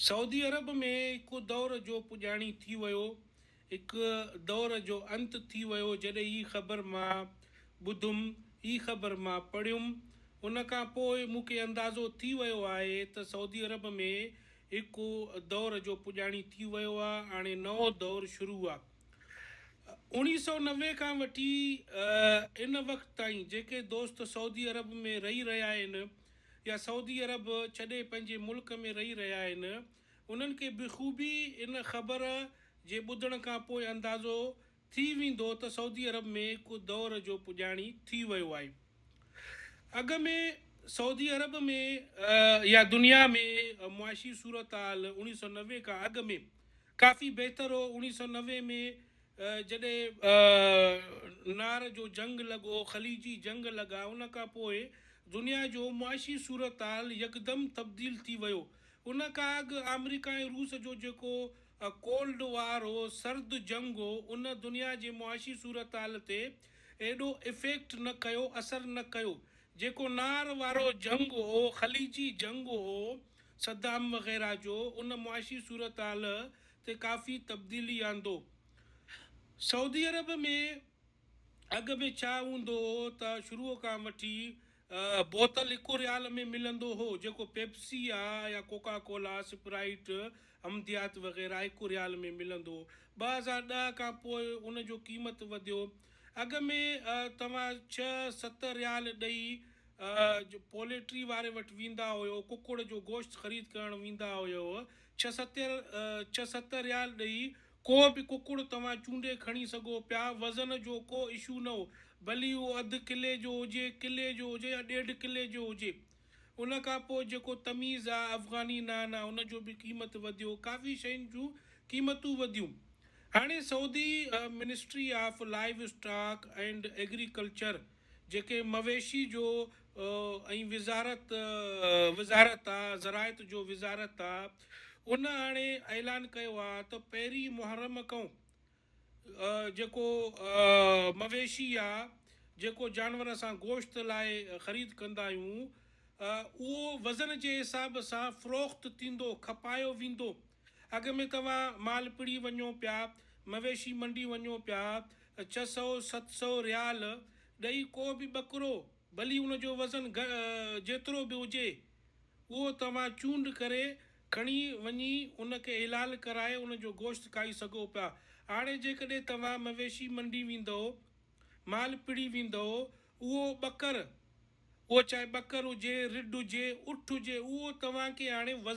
سعودي عرب ۾ هڪ دور جو پڄاڻي ٿي ويو، هڪ دور جو انت ٿي ويو، جڏهن هي خبر مان ٻڌم، هي خبر مان پڙهيم، ان کان پوء مون کي اندازو ٿي ويو آهي ته سعودي عرب ۾ هڪ دور جو پڄاڻي ٿي ويو آ، هاڻي نئون دور شروع آ. 1990 کان وٺي ان وقت تائين جيڪي دوست سعودي عرب ۾ رهي رهيا آهن، يا سعودي عرب ڇڏي پنهنجي ملڪ ۾ رهي رهيا آهن انهن کي بخوبي ان خبر جي ٻڌڻ کان پوء اندازو ٿي ويندو ته سعودي عرب ۾ هڪ دور جو پڄاڻي ٿي ويو آهي. اڳ ۾ سعودي عرب ۾ يا دنيا ۾ معاشي صورتحال 1990 کان اڳ ۾ ڪافي بهتر هو 1990 ۾ جڏهن نار جو جنگ لڳو، خليجي جنگ لڳا، ان کان پوء دنيا جو معاشي صورتحال يڪدم تبديل ٿي ويو. ان کان اڳ آمريڪا ۽ روس جو جيڪو ڪولڊ وار هو، سرد جنگ هو، ان دنيا جي معاشي صورتحال تي ايڏو افيڪٽ نه ڪيو، اثر نه ڪيو، جيڪو نار وارو جنگ هو، خليجي جنگ هو، صدام وغيره جو، ان معاشي صورتحال تي ڪافي تبديلي آندو. سعودي عرب ۾ اڳ ۾ ڇا هوندو هو ته شروع کان وٺي بوتل هڪ ريال ۾ ملندو هو جيڪو پيپسي آ يا ڪوڪا ڪولا، سپرائيٽ، حمديات وغيره هڪ ريال ۾ ملندو هو. 2010 کان پوء ان جو قيمت وڌيو. اڳ ۾ توهان ڇهه ست ريال ڏئي پوليٽري واري وٽ ويندا هيو ڪڪڙ جو گوشت خريد ڪرڻ ويندا هيو ڇهه ست ڇهه ست ريال ڏئي ڪو به ڪڪڙ توهان چونڊي کڻي سگهو پيا، وزن جو ڪو اشو نه هو، ڀلي اهو اڌ ڪلي جو هجي، ڪلي جو هجي يا ڏيڍ ڪلي جو هجي. ان کان پوء جيڪو تميز آ، افغاني نان آ، ان جو به قيمت وڌيو، ڪافي شين جون قيمتون وڌيون. هاڻي Saudi ministry of livestock and agriculture جيڪي مويشي جو ۽ وزارت وزارت آ زراعت جو وزارت آ ان هاڻي اعلان ڪيو آ ته پهرين محرم کان جيڪو مويشي آ جيڪو جانور اسان گوشت لاء خريد ڪندا آهيون اهو وزن جي حساب سان فروخت ٿيندو کپايو ويندو اڳ ۾ توهان مال پڙي وڃو پيا مويشي منڊي وڃو پيا 600 700 ريال ڏئي ڪو به ٻڪرو ڀلي ان جو وزن جيترو به هجي اهو توهان چونڊ ڪري کڻي وڃي ان کي حلال ڪرائي ان جو گوشت کائي سگهو پيا. هاڻي جيڪڏهن توهان مويشي منڊي ويندؤ، مال پڙي ويندؤ، اهو ٻڪر، اهو چاهي ٻڪر هجي، رڍ هجي، اٺ هجي، اهو توهان کي هاڻي وزن.